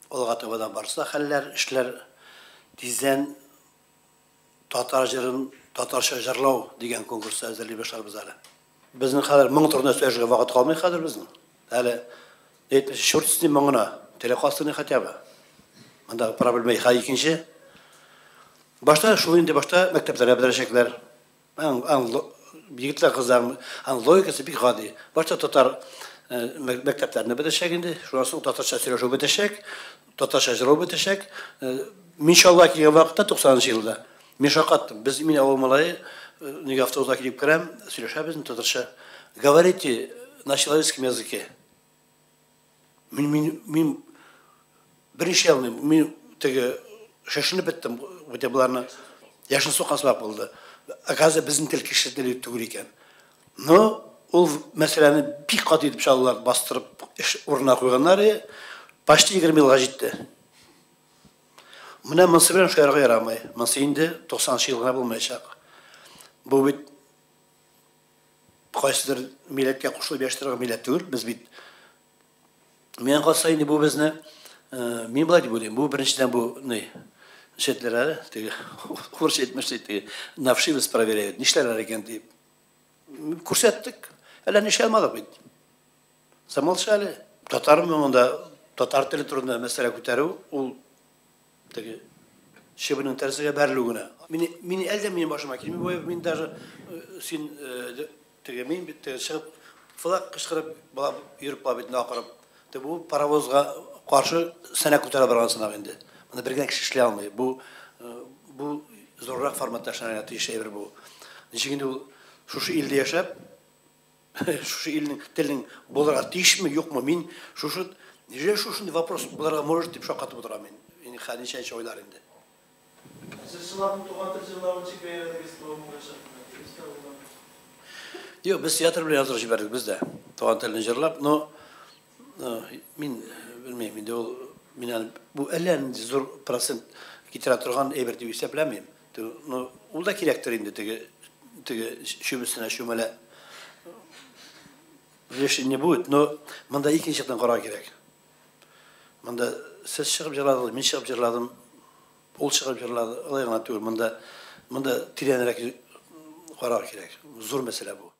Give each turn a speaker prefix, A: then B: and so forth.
A: Алга таба да барса хәлләр, эшләр, тиздән татар җырын татарча җырлау дигән конкурс әзерли башларбыз әле. Безнең хәзер моң турында сөйләшергә вакыт калмый хәзер безнең. Әле әйтмешли, черт с ним моңына, теле калсын хотя бы. Монда проблема икенче. Башта шул инде, башта мәктәпләргә бетерәчәкләр. Егетләр, кызлар, аның логикасы бик гади. Башта татар мәктәпләрне бетәчәк инде, шуннан соң татарча сөйләшү бетәчәк, татарча җырлау бетәчәк. Мин Чаллыга килгән вакытта, 90 елда, мин шаккаттым. Без, мин авыл малае, нигә автобуска килеп керәм, сөйләшәбез татарча. Говорите на человеческом языке. Мин берничә алмыйм. Мин теге шашынып беттем, хотя боларны яшен суккан сымак булды. Оказывается, безнең тел кеше теле түгел икән. Но ул мәсьәләне бик каты итеп чаллылар бастырып эш урынына куйганнар, почти 20 елга җитте. Менә монысы белән шаярга ярамый. Монысы инде 90 ел гына булмаячак. Бу бит кайсыдыр милләткә кушылып яши торган милләт түгел. Без бит, миңа калса инде, бу безне, мин болай дип уйлыйм, бу беренчедән бу ни нишәтләр әле, теге урысча әйтмешли, теге на вшивость проверяют, нишләрләр икән дип. Күрсәттек, әллә нишли алмадык бит, замолчали. Татар моңында татар теле турында мәсьәлә күтәрү ул теге чебенең тәрәзәгә бәрелү генә. Мин әлдә минем башыма килми бу, мин даже син теге мин бит теге чыгып флаг кычкырып бала йөреп була бит, акырып. Теге бу паровозга каршы сәнәк күтәрә барган сынак инде. Моны бер генә кеше эшли алмый. Бу зуррак форматта эшләнергә тиеш әйбер бу. Ничек инде ул шушы илдә яшәп, шушы илнең теленең булырга тиешме, юкмы? Мин шушы неужели шушындый вопрос булырга может дип шаккатып утырам мин. Инде хәзер ничәнче айлар инде.
B: Җырчыларның туган тел җырлавын ничек бәяләдегез? Туган.
A: Юк, без театр белән яздырып җибәрдек без дә. Туган телне җырлап, но мин белмим, инде ул мин аны бу әллә нинди зур процент китерә торган әйбер дип исәпләмим. Ну, ул да кирәктер инде, теге чүп өстенә чүмәлә лишний не будет, но монда икенче яктан карарга кирәк. Монда сез чыгып җырладыгыз, мин чыгып җырладым, ул чыгып җырлады, алай гына түгел, монда тирәнрәк карарга кирәк. Зур мәсьәлә бу.